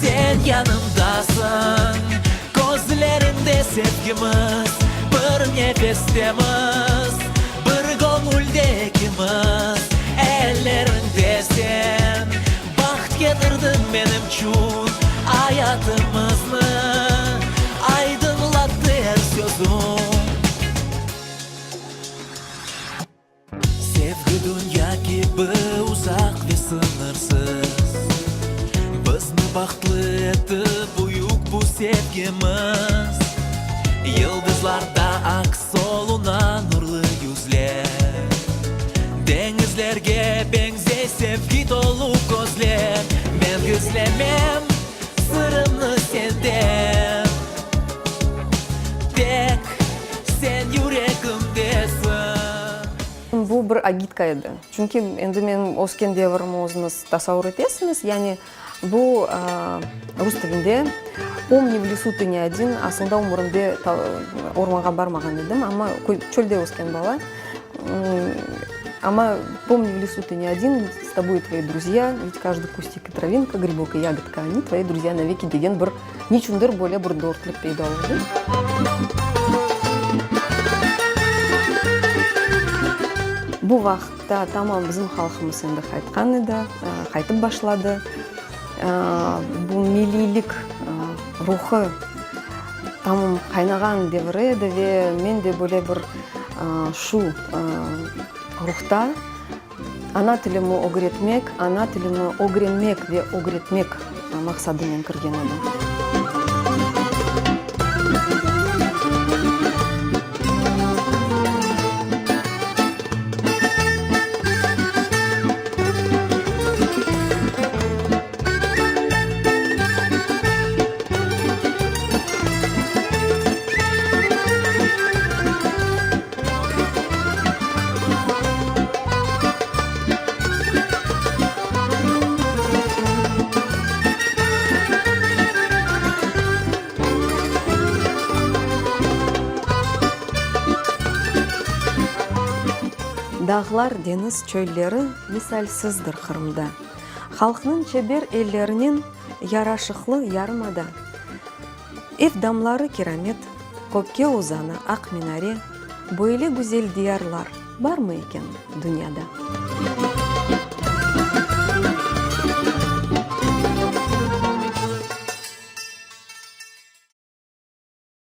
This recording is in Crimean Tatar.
Sen yanımdasıñ, közleriñde sevgimiz, Bir nefestemiz, bir göñülde ekimiz. Elleriñde sen baht ketirdiñ menimçün, Ayatımıznı aydınlattı er sözüñ. Sevgi dünya kibi uzaq ve sıñırsız, Bizni bahtlı etti büyük bu sevgimiz. Yıldızlarda aks oluna nurlı yüzler, Deñizlerge beñzey sevgi tolu közler. Men gizlemem sırımnı senden, Tek sen yüregimdesiñ. Bu bir agitka edi. Çünki endi menim ösken devirimi özüñiz tasavur etesiñiz. Yani bu rus tilinde Pomni, v lesu tı ne odin, aslında ömürimde ormanğa barmağan edim, amma çölde ösken bala. Amma Pomni, v lesu tı ne odin, s toboyu tvoi druzya, ved každıy kustik i travinka, gribok i yagodka, oni tvoi druzya naveki degen bir Niçündir böyle bir dörtlük peyda oldı. Bu vaqıtta tamam bizim halqımız endi qaytqan edi, qaytıp başladı. Bu milliylik ruhı tamam qaynağan devri edi ve men de böyle bir şu ruhta Ana tilimi ögretmek, ana tilimi ögrenmek ve ögretmek maqsadınen kirgen edim. Dağlar, deñiz, çölleri misalsizdir Qırımda. Halqnıñ çeber ellerinen yaraşıqlı yarımada. Ev damları kiramet, kökke uzana aq minare, böyle güzel diyarlar barmı eken dünyada?